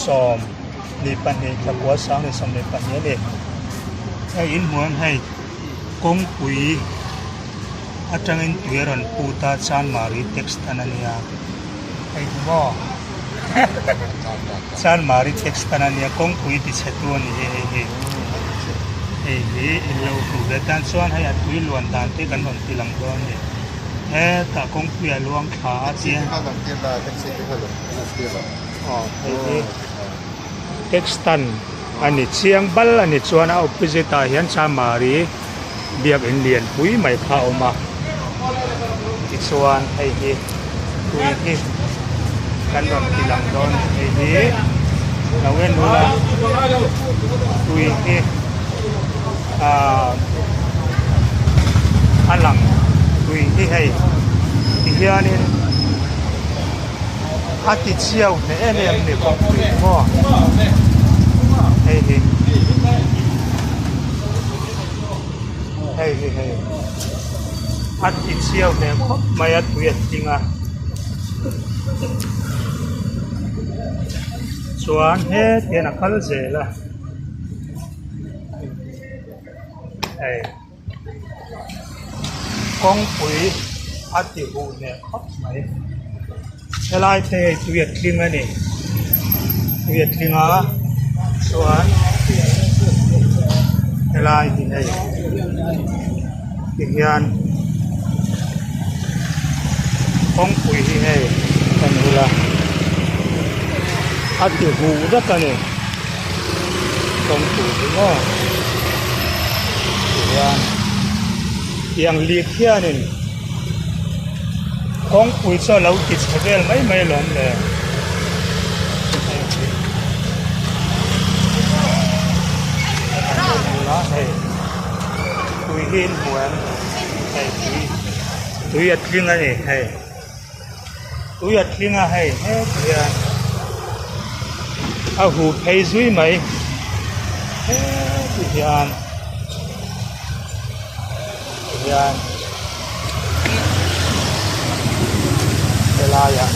22 thla kua 2022 a ni. Hei in hmuh ang hei kawngpui atangin tui a rawn put a Chanmari tax tan a nia hei hi maw Chanmari tax tan a nia kawngpui ti chhe tu a ni hi hei hi hei hi in lo hmuh ve tan chuan hei a tui luan dan te kan rawn ti lang dawn a ni hetah kawngpui a luang thla a tia aw hei hi tax tan a ni chiang bal a ni chuan a opposite ah hian Chanmari. Biakin lian pui mai kha a awm a tichuan hei hi tui hi kan rawn ti lang dawn hei hi lo en ula tui hi ahh a lang tui hi hei ti hianin a ti chhiau hle em em a ni kawngpui hi maw hei hi. Hei hi hei a ti chhiau hle khawp mai a tui a tling a chuan heti hian a kal zel a hei kawngpui a ti huh hle khawp mai helai te hei tui a tling a ni tui a tling a chuan helai hi hei tihian kawngpui hi hei en ula a ti huh vek a ni kawngpui hi maw tihian tiang lik hianin. Kawngpui chu a lo ti chhe vel mai mai alawm le. Hei tui hi in hmu em hei tui tui a tling a ni hei tui a tling a hei heti hian a huh phei zui mai heti hian. Hian helaiah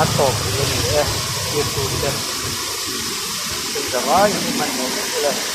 a tawp rih a ni e thlir tute hei zavaiin hmanhmawh vek ila.